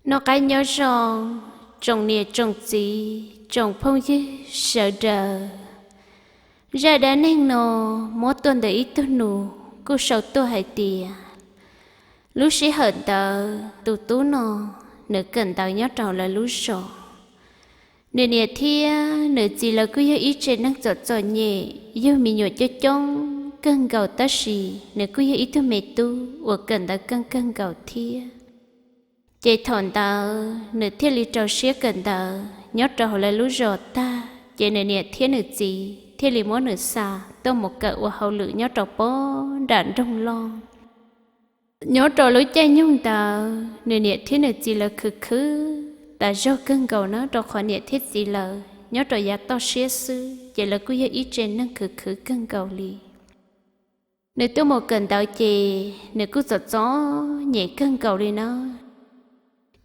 Noj qab nyob zoo, tsoom niam tsoom txiv tsoom phooj ywg sawv daws. Zaj dab neeg no muab tuaj ntawm ib tug nus kuj sau tuaj hais tias, lub sij hawm ntawd tus tub no nws kawm ntawv nyob rau lawv lub zos. Nws niam thiab nws txiv lawv kuj yog ib tsev neeg txom txom nyem, yug me nyuam coob coob kawg nkaus, tab sis nws kuj yog ib tug me tub uas kawm ntawv keej kawg nkaus thiab. Ces thaum ntawd nws thiaj li rau siab kawm ntawv nyob rau hauv lawv lub zos tag, ces nws niam thiab nws txiv thiaj li muab nws xa tuaj mus kawm ua hauj lwm nyob rau pem nram nroog loj. Nyob rau lub caij nyoog ntawd nws niam thiab nws txiv lawv khwv khwv tas zog kawg nkaus na, rau qhov niam thiab txiv lawv nyob rau yav toj siab xwb, ces lawv kuj yog ib tsev neeg khwv khwv kawg nkaus li. Nws tuaj mus kawm ntawv ces nws kuj txom txom nyem kawg nkaus li na.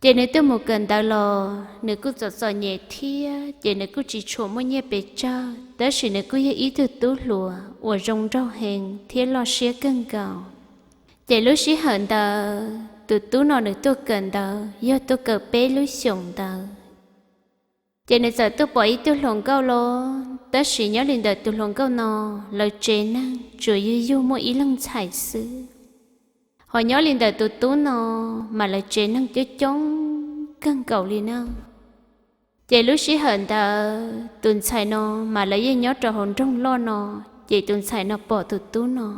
Ces nws tuaj mus kawm ntawv los nws kuj txom txom nyem thiab, ces nws kuj tsis tshua muaj nyiaj pes tsawg, tab sis nws kuj yog ib tug tub hluas uas zoo nraug heev thiab loj siab kawg nkaus. Ces lub sij hawm ntawd tus tub no nws tuaj kawm ntawv yog tuaj kawm peb lub xyoos ntawd. Ces nws txawm tuaj pom ib tug hluas nkauj los, tab sis nyob li ntawm tus hluas nkauj no lawv tsev neeg tsuas yug yug muaj ib leeg ntxhais xwb. Ho nyob li ntawm tus tub no mas lawv tsev neeg coob coob kawg nkaus li na. Ces lub sij hawm ntawd tus ntxhais no mas lawv yeej nyob rau hauv nroog loj no, ces tus ntxhais no pom tus tub no,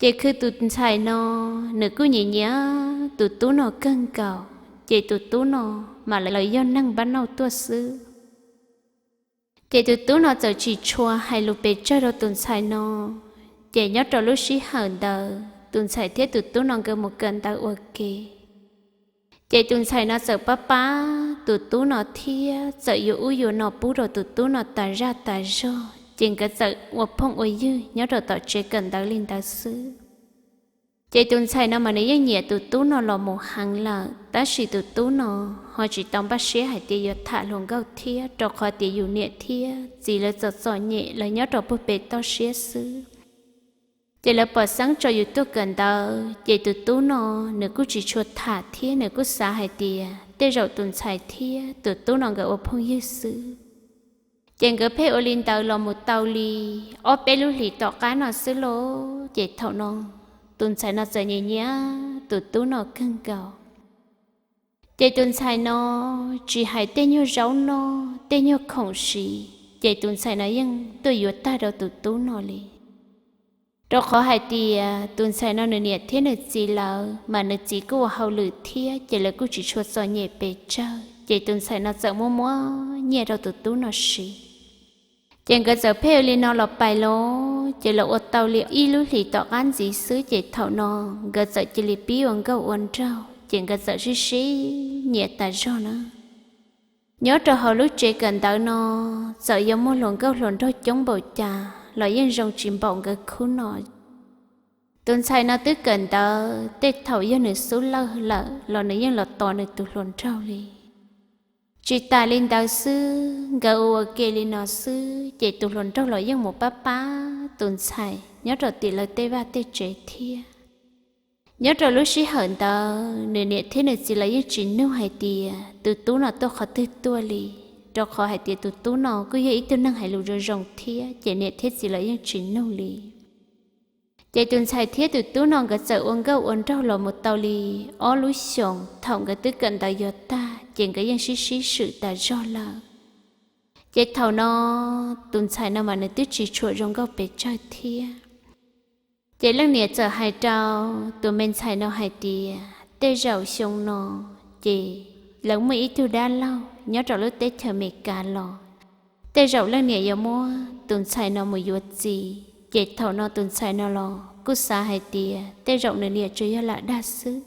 ces khwv tus ntxhais no nws kuj nyiam nyiam tus tub no kawg nkaus, ces tus tub no mas lawv yog neeg npab nauj tuaj xwb. Ces tus tub no txawm tsis tshua hais lus pes tsawg rau tus ntxhais no. Ces nyob rau lub sij hawm ntawd tus ntxhais thiab tus tub no nkawd mus kawm ntawv ua ke. Ces tus ntxhais no txawm pab pab tus tub no thiab txawm yuav ub yuav no pub rau tus tub no tas zaj tas zog, ces nkawd txawm ua phooj ua ywg nyob rau tom tsev kawm ntawv li ntawd xwb. Ces tus ntxhais no mas nws yeej nyiam tus tub no los mus heev lawm, tab sis tus tub no ho tsis tau npaj siab hais tias yuav tham hluas nkauj thiab, rau qhov tias yus niam thiab txiv lawv txom txom nyem, lawv nyob rau puag pem toj siab xwb. Ces lawv pom xeeb tso yus tuaj kawm ntawv, ces tus tub no nws kuj tsis tshua tham thiab, nws kuj xav hais tias tej zaum tus ntxhais thiab tus tub no nkawd ua phooj ywg xwb. Ces nkawd pheej ua li ntawd los mus tau li ob peb lub hlis tom qab no xwb lauj, ces thaum no tus ntxhais no txawm nyiam nyiam tus tub no kawg nkaus. Ces tus ntxhais no tsis hais tej nyuag zaub noj tej nyuag khoom siv, ces tus ntxhais no yeej tuaj yuav tag rau tus tub no li. Rau qhov hais tias tus ntxhais no nws niam thiab nws txiv lawv mas nws txiv kuj ua hauj lwm thiab, ces lawv kuj tsis tshua txom nyem pes tsawg, ces tus ntxhais no txawm muab muab nyiaj rau tus tub no siv. Ces nkawd txawm pheej li no los pais los, ces los ua tau li ib lub hlis tom qab ntxiv xwb, ces thaum no nkawd txawm cia li pib ua nkauj ua nraug, ces nkawd txawm sib sib nyiam tas zog na. Nyob rau hauv lub tsev kawm ntawv no txawm yuav muaj hluas nkauj hluas nraug coob npaum cas los yeej zoo tsis npaum nkawd khub no. Tus ntxhais no twb kawm ntawv tej thaum yog nws xub lawj lawm los nws yeej los tos nws tus hluas nraug li. Tsis tas li ntawd xwb, nkawd ua ua ke li no xwb, ces tus hluas nraug los yeej mus pab pab tus ntxhais nyob rau tim lawv tej vaj tej tsev thiab. Nyob rau lub sij hawm ntawd nws niam thiab nws txiv lawv yeej tsis nug hais tias tus tub no tuaj qhov twg tuaj li, rau qhov hais tias tus tub no kuj yog ib tug neeg hais lus zoo zoo thiab, ces niam thiab txiv lawv yeej tsis nug li. Ces tus ntxhais thiab tus tub no nkawd txawm ua nkauj ua nraug los mus tau li ob lub xyoos, thaum nkawd twb kawm ntawv yuav tag, ces nkawd yeej sib sib swm tas zog lawm. Ces thaum no tus ntxhais no mas nws twb tsis tshua zoo nkauj pes tsawg thiab. Ces leej niam txawm hais rau tus me ntxhais no hais tias tej zaum xyoo no ces lawv muaj ib tug dab laug nyob rau lub teb chaws Amelikas los, tej zaum leej niam yuav muab tus ntxhais no mus yuav txiv. Ces thaum no tus ntxhais no los kuj xav hais tias tej zaum nws niam tsuas yog lam dag xwb,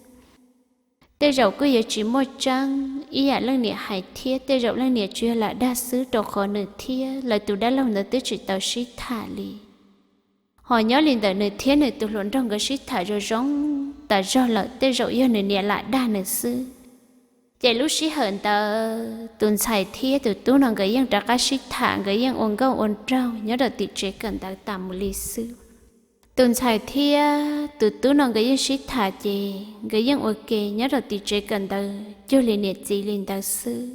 tej zaum kuj yuav tsis muaj tseeb ib yam leej niam hais thiab, tej zaum leej niam tsuas yog lam dag xwb, rau qhov nws thiab lawv tus dab laug ntawd twb tsis tau sib tham li. Ho nyob li ntawm nws thiab nws tus hluas nraug nkawd sib tham zoo zoo tas zog lawm, tej zaum yog nws niam lam dag nws xwb. Ces lub sij hawm ntawd tus ntxhais thiab tus tub no nkawd yeej rov qab sib tham, nkawd yeej ua nkauj ua nraug nyob rau tim tsev kawm ntawv tas mus li xwb. Tus ntxhais thiab tus tub no nkawd yeej sib tham ces nkawd yeej ua ke nyob rau tim tsev kawm ntawv cuag li niam txiv li ntawd xwb.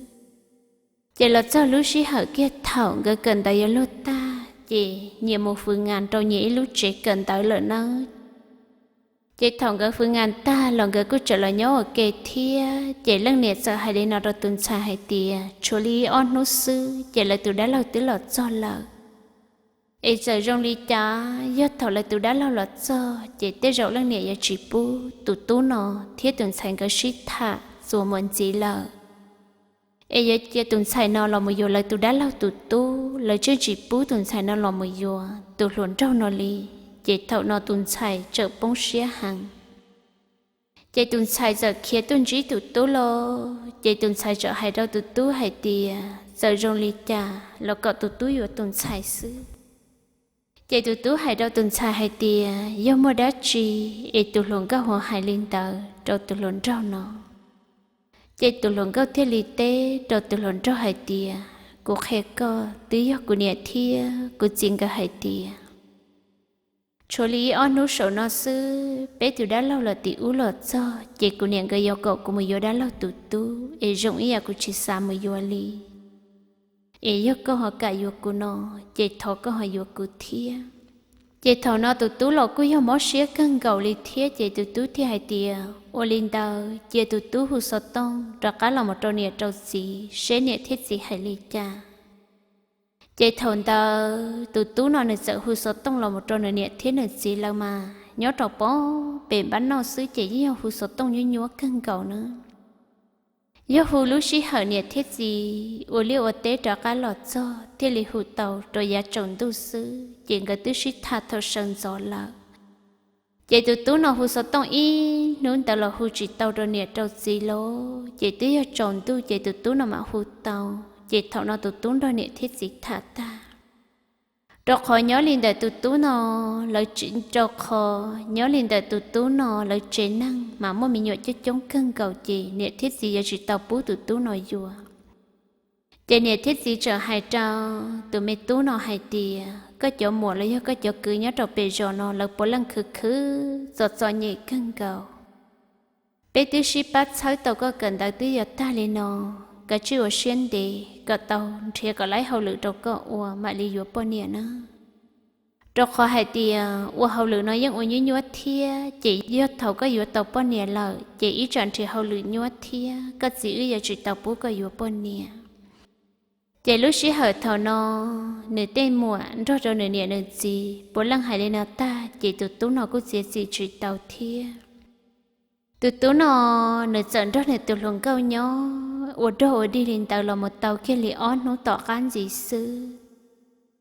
Ces los txog lub sij hawm kiag thaum nkawd kawm ntawv yuav luag tag ces nyias mus fwv ngas rau nyias ib lub tsev kawm ntawv lawm nawb. Ces thaum nkawd fwv ngas tag los nkawd kuj tseem los nyob ua ke thiab, ces leej niam txawm hais li no rau tus ntxhais hais tias tshuav li ib ob hnub xwb ces lawv tus dab laug twb los txog lawm. Es txawm zoo li cas yog thaum lawv tus dab laug los txog ces tej zaum leej niam yuav tsis pub tus tub no thiab tus ntxhais nkawd sib tham txuas mus ntxiv lawm. Es yuav cia tus ntxhais no los mus yuav lawv tus dab laug tus tub, lawv tseem tsis pub tus ntxhais no los mus yuav tus hluas nraug no li. Ces thaum no tus ntxhais txawm poob siab heev. Ces tus ntxhais txawm khiav tuaj ntsib tus tub los, ces tus ntxhais txawm hais rau tus tub hais tias txawm zoo li cas los kom tus tub yuav tus ntxhais xwb. Ces tus tub hais rau tus ntxhais hais tias yog muaj dab tsi es tus hluas nkauj ho hais li ntawd rau tus hluas nraug no. Ces tus hluas nkauj thiaj li teb rau tus hluas nraug hais tias kuv qhia koj, twb yog kuv niam thiab kuv txiv nkawd hais tias tshuav li ib ob hnub saum no xwb peb tus dab laug los tim ub los txog ces kuv niam nkawd yuav kom kuv mus yuav dab laug tus tub es zoo ib yam kuv tsis xav mus yuav li. Es yog koj ho kam yuav kuv no ces thov koj ho yuav kuv thiab. Ces thaum no tus tub los kuj yog mob siab kawg nkaus li thiab ces tus tub thiaj hais tias ua li ntawd cia tus tub hu xov tooj rov qab los mus rau niam rau txiv seb niam thiab txiv hais li cas. Ces thaum ntawd tus tub no nws txawm hu xov tooj los mus rau nws niam thiab nws txiv lawv mas nyob rau pem npab noj xwb ces yeej yog hu xov tooj nyuab nyuab kawg nkaus na. Yog hu lub sij hawm niam thiab txiv ua liaj ua teb rov qab los txog thiaj li hu tau rau yav tsaus ntuj xwb ces nkawd twb sib tham thaum sawv ntxov lawm. Ces tus tub no hu xov tooj ib hnub ntawd los hu tsis tau rau niam rau txiv lawm ces twb yog tsaus ntuj ces tus tub no mam hu tau. Ces thaum no tus tub nrog niam thiab txiv tham tag. Rau qhov nyob li ntawm tus tub no, lawv, rau qhov nyob li ntawm tus tub no lawv tsev neeg mas muaj me nyuam coob coob kawg nkaus ces niam thiab txiv yuav tsis tau pub tus tub no yuav. Ces niam thiab txiv txawm hais rau tus me tub no hais tias koj cov muam los yog koj cov kwv nyob rau pem zos no lawv puav leej khwv khwv txom txom nyem kawg nkaus. Peb twb sib pab txhawb tau koj kawm ntawv twb yuav tag li no, kav tsij ua siab ntev kom tau nrhiav kom laib hauj lwm rau koj ua mam li yuav poj niam na. Rau qhov hais tias ua hauj lwm no yeej ua nyuab nyuab thiab ces yog thaum koj yuav tau poj niam lawm ces ib tsam nrhiav hauj lwm nyuab thiab koj txiv wb yuav tsis tau pub koj yuav poj niam. Ces lub sij hawm thaum no nws tej muam nrog rau nws niam nws txiv puav leej hais li no tag ces tus tub no kuj txiav txim tsis tau thiab. Tus tub no nws txawm nrog nws tus hluas nkauj nyob ua dog ua dig li ntawd los mus tau kiag li ob hnub tom qab ntxiv xwb.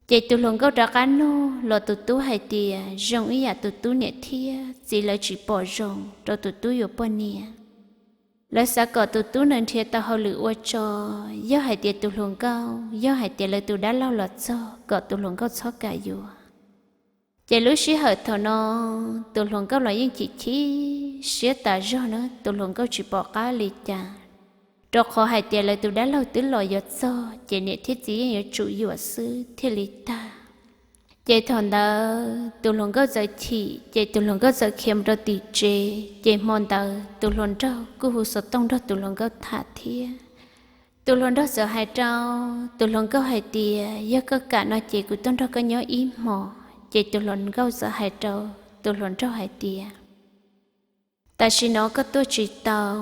Ces tus hluas nkauj rov qab nug los tus tub hais tias zoo ib yam tus tub niam thiab txiv lawv tsis pom zoo rau tus tub yuav poj niam. Lawv xav kom tus tub no nrhiav tau hauj lwm ua tso, yog hais tias tus hluas nkauj, yog hais tias lawv tus dab laug los txog kom tus hluas nkauj txhob kam yuav. Ces lub sij hawm thaum no tus hluas nkauj los yeej chim chim siab tas zog na, tus hluas nkauj tsis pom qab li cas, rau qhov hais tias lawv tus dab laug twb los yuav txog ces niam thiab txiv yeej yuav tsum yuam xwb thiaj li tag. Ces thaum ntawd tus hluas nkauj txawm chim ces tus hluas nkauj txawm khiav mus rau tim tsev, ces hmo ntawd tus hluas nraug kuj hu xov tooj nrog tus hluas nkauj tham thiab. Tus hluas nraug txawm hais rau tus hluas nkauj hais tias yog koj kam no ces kuv tuaj nrog koj nyob ib hmos. Ces tus hluas nkauj txawm hais rau tus hluas nraug hais tias tam sim no koj tuaj tsis tau,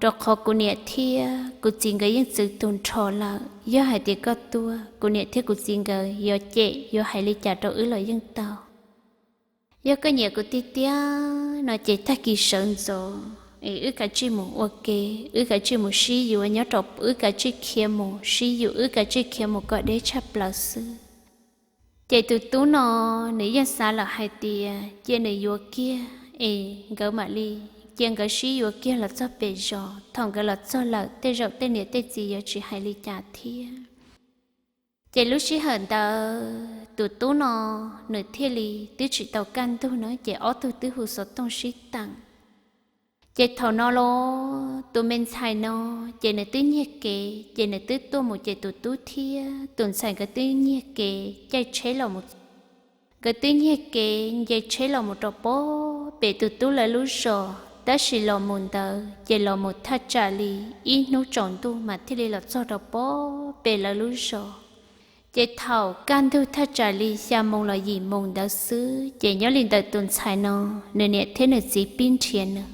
rau qhov kuv niam thiab kuv txiv nkawd yeej txwv tus nrho lawm. Yog hais tias koj tuaj kuv niam thiab kuv txiv nkawd yuav cem yuav hais li cas rau wb los yeej tau. Yog koj nyiam kuv tiag tiag no ces tag kis sawv ntxov es wb kav tsij mus ua ke, wb kav tsij mus sib yuav nyob rau, wb kav tsij khiav mus sib yuav, wb kav tsij khiav mus kom deb tshaj plaws xwb. Ces tus tub no nws yeej xav lawm hais tias cia nws yuav kiag es nkawd mam li, cia nkawd sib yuav kiag los txog pem zos, thaum nkawd los txog lawm tej zaum tej niam tej txiv yuav tsis hais li cas thiab. Ces lub sij hawm ntawd tus tub no nws thiaj li twb tsis tau kaj ntug na ces ob tug twb hu xov tooj sib teem. Ces thaum no los tus me ntxhais no ces nws twb nyiag kev ces nws twb tuaj mus ces tus tub thiab tus ntxhais nkawd twb nyiag kev caij tsheb los mus. Nkawd twb nyiag kev nce tsheb los mus rau pem tus tub lawv lub zos, tab sis los mus ntawd ces los mus thaj tsam li ib hnub tsaus ntuj mas thiaj li los txog rau pem lawv lub zos. Ces thaum kaj ntug thaj tsam li xya moos los yim moos ntawd xwb, ces nyob li ntawm tus ntxhais no, nws niam thiab nws txiv pib nrhiav nws.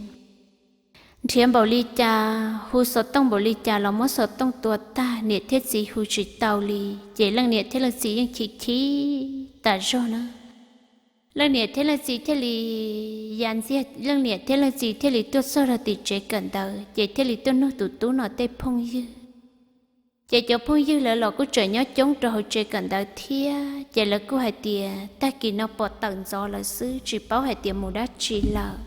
Nrhiav npaum li cas, hu xov tooj npaum li cas los muab xov tooj tua tag, niam thiab txiv hu tsis tau li. Ces leej niam thiab leej txiv yeej chim chim tas zog na. Leej niam thiab leej txiv thiaj li ya ntxiag, leej niam thiab leej txiv thiaj li tuaj txog rau tim tsev kawm ntawv, ces thiaj li tuaj nug tus tub no tej phooj ywg. Ces cov phooj ywg lawv los kuj tseem nyob coob rau hauv tsev kawm ntawv thiab, ces lawv kuj hais tias tag kis no pom tawm ntxov lawm xwb, tsis paub hais tias mus dab tsi lawm.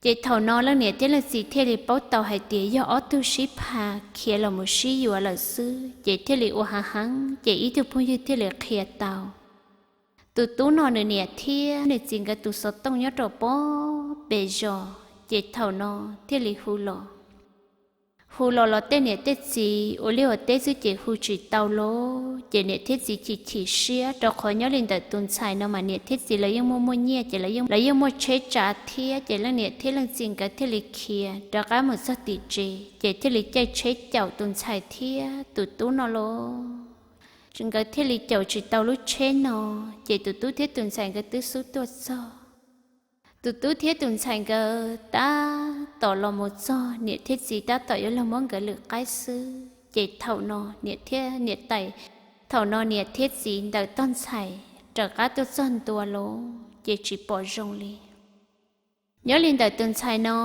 Ces thaum no leej niam thiab leej txiv thiaj li paub tau hais tias yog ob tug sib pha khiav los mus sib yuav lawm xwb, ces thiaj li ua heev heev, ces ib tug phooj ywg thiaj li qhia tau tus tub no nws niam thiab nws txiv nkawd tus xov tooj nyob rau pem zos, ces thaum no thiaj li hu los. Hu los los tej niam tej txiv ua liaj ua teb xwb ces hu tsis tau los, ces niam thiab txiv chim chim siab, rau qhov nyob li ntawm tus ntxhais no mas niam thiab txiv lawv yeej muaj muaj nyiaj, ces lawv yeej muaj tsheb tsav thiab, ces leej niam thiab leej txiv nkawd thiaj li khiav rov qab mus txog tim tsev, ces thiaj li caij tsheb caum tus ntxhais thiab tus tub no los. Nkawd thiaj li caum tsis tau lub tsheb no, ces tus tub thiab tus ntxhais nkawd twb xub tuaj txog. Tus tub thiab tus ntxhais nkawd tab tom los mus txog, niam thiab txiv tab tom yuav luag muab nkawd lwm qaib xwb, ces thaum no niam thiab niam tais, thaum no niam thiab txiv ntawm tog ntxhais rov qab tuaj txog ntua los ces tsis pom zoo li. Nyob li ntawm tus ntxhais no,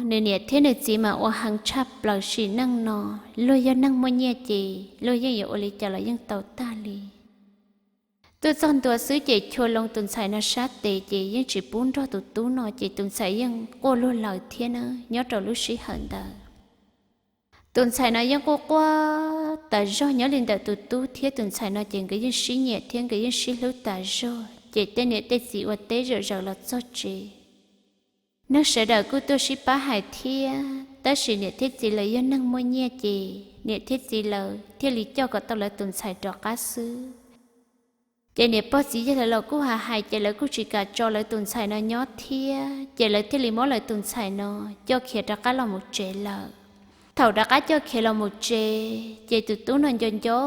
nws niam thiab nws txiv mas ua heev tshaj plaws, sim neej no luag yog neeg muaj nyiaj ces luag yeej yuav ua li cas los yeej tau tag li. Tuaj txog ntua xwb ces chua loo tus ntxhais no sab tes ces yeej tsis pub nrog tus tub no, ces tus ntxhais yeej quaj luag lawm thiab na. Nyob rau lub sij hawm ntawd tus ntxhais no yeej quaj quaj tas zog. Nyob li ntawm tus tub thiab tus ntxhais no ces nkawd yeej sib nyiam thiab nkawd yeej sib hlub tas zog, ces tej niam tej txiv ua teb zom zaws los txog tsev. Neeg sawv daws kuj tuaj sib pab hais thiab, tab sis niam thiab txiv lawv yog neeg muaj nyiaj ces niam thiab txiv lawv thiaj li coj kom tau lawv tus ntxhais rov qab xwb. Ces niam pog txiv yawg lawv los kuj hais hais ces lawv kuj tsis kam tso lawv tus ntxhais no nyob thiab, ces lawv thiaj li muab lawv tus ntxhais no coj khiav rov qab los mus tsev lawm. Thaum rov qab coj khiav los mus tsev ces tus tub no nco nco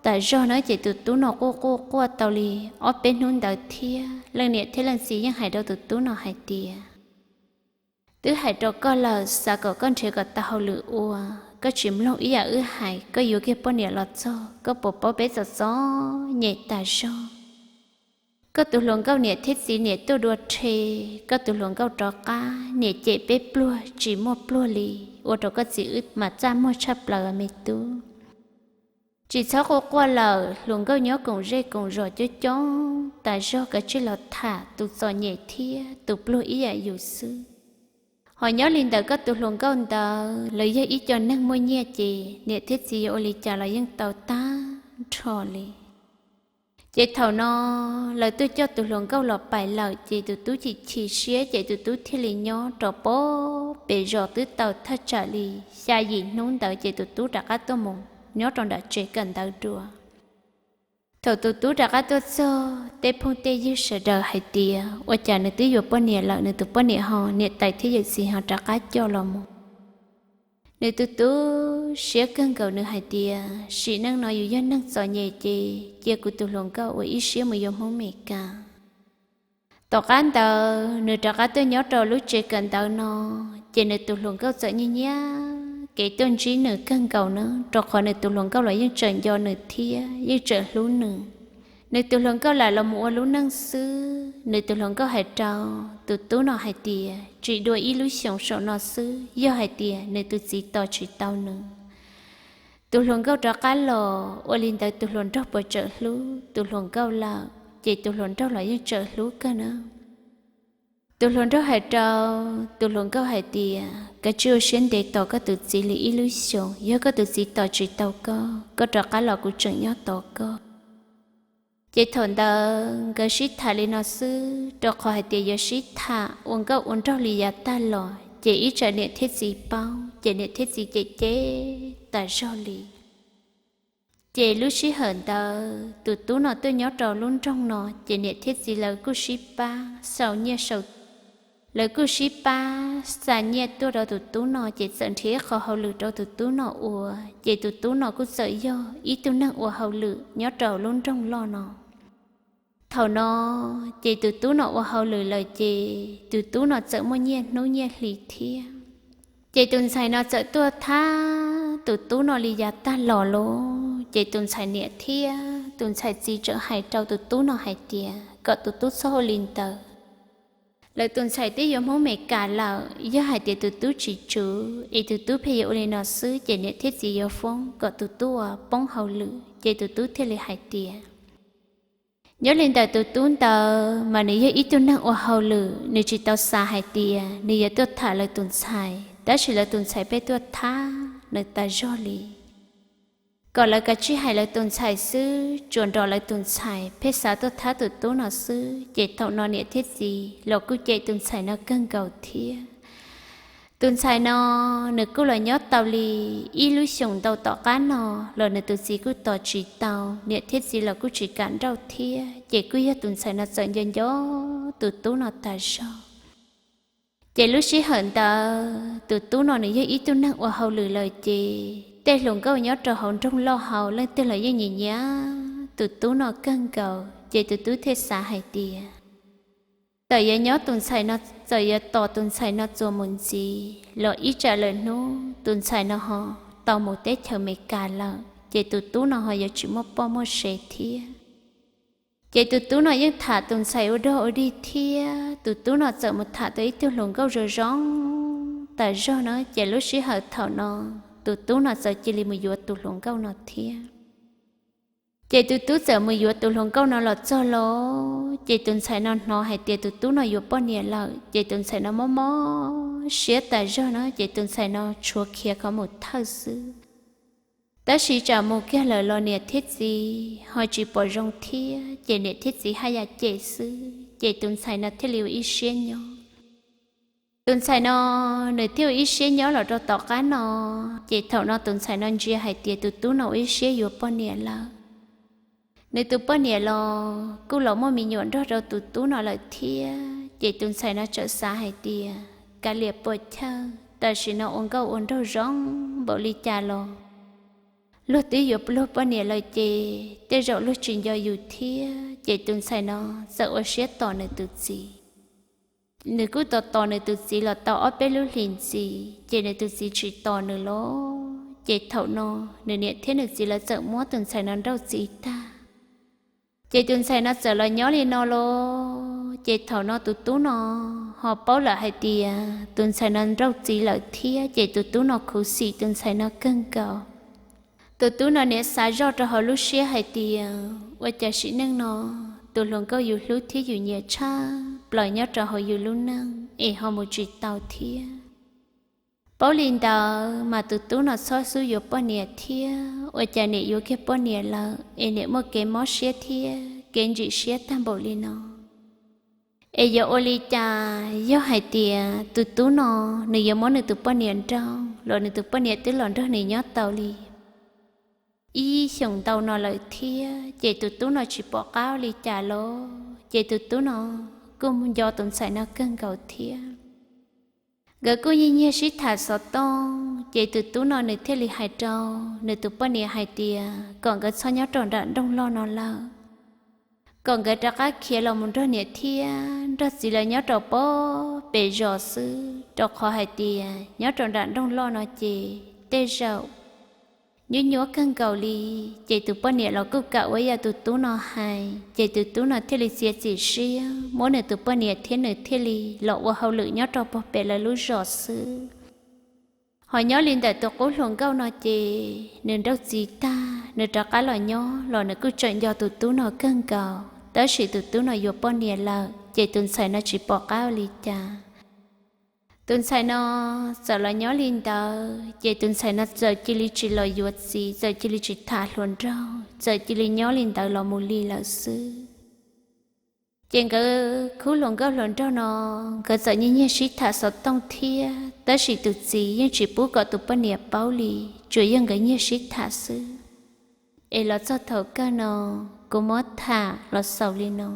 tas zog na, ces tus tub no quaj quaj quaj tau li ob peb hnub ntawd thiab. Leej niam thiab leej txiv yeej hais rau tus tub no hais tias, twb hais rau koj lawm, xav kom koj nrhiav kom tau hauj lwm ua, koj tsis mloog ib yam wb hais, koj yuav kiag poj niam los txog, koj puas paub peb txom txom nyem tas zog. Koj tus hluas nkauj niam thiab txiv niam tuaj dua rhe, koj tus hluas nkauj rov qab niam cem peb pluag tsis muaj pluag li, ua rau koj txiv wb mas txaj muag tshaj plaws me tub. Tsis txhob quaj quaj lawm, hluas nkauj nyob koom zej koom zos coob coob tas zog, kav tsij los tham tus txom nyem thiab tus pluag ib yam yus xwb. Ho nyob li ntawm koj tus hluas nkauj ntawd, lawv yog ib co neeg muaj nyiaj ces niam thiab txiv yuav ua li cas los yeej tau tag nrho li. Ces thaum no lawv tuaj coj tus hluas nkauj los pais lawm ces tus tub chim chim siab, ces tus tub thiaj li nyob rau pem zos twb tau thaj tsam li xya yim hnub ntawd ces tus tub rov qab tuaj mus nyob rau nram tsev kawm ntawv dua. Thaum tus tub rov qab tuaj txog, tej phooj tej ywg sawv daws hais tias ua cas nws twb yuav poj niam lawm, nws tus poj niam ho niam tais thiab yawm txiv ho rov qab coj los mus. Nws tus tub siab kawg nkaus, nws hais tias sim neej no yus yog neeg txom nyem ces cia kuv tus hluas nkauj ua ib siab mus yuav Hmoob Mes Kas. Tom qab ntawd nws rov qab tuaj nyob rau lub tsev kawm ntawv no, ces nws tus hluas nkauj txawm nyiag nyiag kev tuaj ntsib nws kawg nkaus na, rau qhov nws tus hluas nkauj los yeej tseem nco nws thiab yeej tseem hlub nws. Nws tus hluas nkauj lam los mus ua lub neej xwb, nws tus hluas nkauj hais rau tus tub no hais tias tsis dua ib lub xyoos saum no xwb, yog hais tias nws tus txiv tos tsis tau nws, tus hluas nkauj rov qab los, ua li ntawd tus hluas nraug puas tseem hlub tus hluas nkauj lawm? Ces tus hluas nraug los yeej tseem hlub kawg na. Tus hluas nraug hais rau tus hluas nkauj hais tias kav tsij ua siab ntev tos koj tus txiv li ib lub xyoos, yog koj tus txiv tos tsis tau koj, koj rov qab los kuv tseem nyob tos koj. Ces thaum ntawd nkawd sib tham li no xwb, rau qhov hais tias yuav sib tham ua nkauj ua nraug li yav tag los ces ib tsam niam thiab txiv paub ces niam thiab txiv cem cem tas zog li. Ces lub sij hawm ntawd tus tub no tuaj nyob rau lub nroog no, ces niam thiab txiv lawv kuj sib pab xaus nyiaj xaus, lawv kuj sib pab xa nyiaj tuaj rau tus tub no, ces txawm nrhiav ib qho hauj lwm rau tus tub no ua, ces tus tub no kuj txawm yog ib tug neeg ua hauj lwm nyob rau lub nroog loj no. Thaum no ces tus tub no ua hauj lwm lawm ces tus tub no txawm muaj nyiaj hnub nyiaj hli thiab. Ces tus ntxhais no txawm tuaj thab tus tub no li yav tag los lauj, ces tus ntxhais niam thiab tus ntxhais txiv txawm hais rau tus tub no hais tias kom tus tub txhob ua li ntawd. Lawv tus ntxhais twb yuav Hmoob Mes Kas lawm, yog hais tias tus tub tsis tswv es tus tub pheej yuav ua li no xwb ces niam thiab txiv yuav foob kom tus tub ua poob hauj lwm, ces tus tub thiaj li hais tias, nyob li ntawm tus tub ntawd mas nws yog ib tug neeg ua hauj lwm, nws tsis tau xav hais tias nws yuav tuaj tham lawv tus ntxhais, tab sis lawv tus ntxhais pheej tuaj thab nws tas zog li. Kom lawv kav tsij hais lawv tus ntxhais xwb, tsuas nrog lawv tus ntxhais pheej xav tuaj thab tus tub no xwb, ces thaum no niam thiab txiv los kuj cem tus ntxhais no kawg nkaus thiab. Tus ntxhais no nws kuj los nyob tau li ib lub xyoos ntau tom qab no los nws tus txiv kuj tos tsis tau, niam thiab txiv los kuj tsis kam nrauj thiab, ces kuj yog tus ntxhais no txawm nco nco tus tub no tas zog. Ces lub sij hawm ntawd tus tub no nws yog ib tug neeg ua hauj lwm lawm ces tej hluas nkauj nyob rau hauv nroog loj hauv leej twg los yeej nyiam nyiam tus tub no kawg nkaus, ces tus tub thiaj xav hais tias txawm yuav nyob tus ntxhais no, txawm yuav tos tus ntxhais no txuas mus ntxiv los ib tsam lawm hnub tus ntxhais no ho tau mus teb chaws Amelikas lawm, ces tus tub no ho yuav tsis muaj poj muaj sev thiab. Ces tus tub no yeej tham tus ntxhais ua dog ua dig thiab, tus tub no txawm mus tham tau ib tug hluas nkauj zoo zoo tas zog na, ces lub sij hawm thaum no tus tub no txawm cia li mus yuav tus hluas nkauj no thiab. Ces tus tub txawm mus yuav tus hluas nkauj no los txog lauj, ces tus ntxhais no hnov hais tias tus tub no yuav poj niam lawm, ces tus ntxhais no mob mob siab tas zog na, ces tus ntxhais no tshuav khiav khov mus thawj xwb. Tab sis tsam mus kiag lawm los niam thiab txiv ho tsis pom zoo thiab, ces niam thiab txiv haj yam cem xwb, ces tus ntxhais no thiaj li ua ib siab nyob. Tus ntxhais no nws thiaj ua ib siab nyob los rau tom qab no, ces thaum no tus ntxhais no ntsia hais tias tus tub no ua ib siab yuav poj niam lawm. Nws tus poj niam los kuj los muaj me nyuam nrog rau tus tub no lawm thiab, ces tus ntxhais no txawm xav hais tias kav liam puas chawj, tam sim no ua nkauj ua nraug zoo npaum li cas los luag twb yuav luag poj niam lawm ces tej zaum luag tsis nco yus thiab, ces tus ntxhais no txawm ua siab tos nws tus txiv. Nws kuj tos tos nws tus txiv los tau ob peb lub hlis ntxiv, ces nws tus txiv tsis tos nws los, ces thaum no nws niam thiab nws txiv lawv txawm muab tus ntxhais no nrauj txiv tag. Ces tus ntxhais no txawm los nyob li no los, ces thaum no tus tub no ho paub lawm hais tias tus ntxhais no nrauj txiv lawm thiab, ces tus tub no khuv xim tus ntxhais no kawg nkaus. Tus tub no niam xav zoj rau hauv lub siab hais tias ua cas sim neej no tus hluas nkauj yus hlub thiab yus nyiam tshaj plaws nyob rau hauv yus lub neej es ho mus tsis tau thiab. Paub li ntawd mas tus tub no txhob xub yuav poj niam thiab, ua cas niam yuav kiag poj niam lawm es niam muaj kev mob siab thiab kev ntsim siab tag npaum li no. Es yuav ua li cas yog hais tias tus tub no nws yuav muab nws tus poj niam nrauj los nws tus poj niam twb los nrog nws nyob tau li ib xyoos ntau no lawm thiab, ces tus tub no tsis pom qab ua li cas los, ces tus tub no kuj nco tus ntxhais no kawg nkaus thiab. Nkawd kuj nyiag nyiag sib tham xov tooj, ces tus tub no nws thiaj li hais rau nws tus poj niam hais tias kom nkawd txhob nyob rau nram nroog loj no lawm, kom nkawd rov qab khiav los mus nrog niam thiab nrog txiv lawv nyob rau pem zos xwb, rau qhov hais tias nyob rau nram nroog loj no ces tej zaum nyuab nyuab kawg nkaus li. Ces tus poj niam los kuj kam ua yam tus tub no hais, ces tus tub no thiaj li txiav txim siab muab nws tus poj niam thiab nws thiaj li los ua hauj lwm nyob rau pem lawv lub zos xwb. Ho nyob li ntawm tus qub hluas nkauj no ces nws nrauj txiv tag nws rov qab los nyob los nws kuj tseem nco tus tub no kawg nkaus, tab sis tus tub no yuav poj niam lawm ces tus ntxhais no tsis pom qab ua li cas. Tus ntxhais no txawm los nyob li ntawd ces tus ntxhais no txawm cia li tsis los yuav txiv, txawm cia li tsis tham hluas nraug, txawm cia li nyob li ntawd los mus li lawm xwb. Ces nkawd khub hluas nkauj hluas nraug no nkawd txawm nyiag nyiag sib tham xov tooj thiab, tab sis tus txiv yeej tsis pub kom tus poj niam paub li, tsuas yog nkawd nyiag sib tham xwb. Es los txog thaum kawg no, kuv muab tham los xaus li no.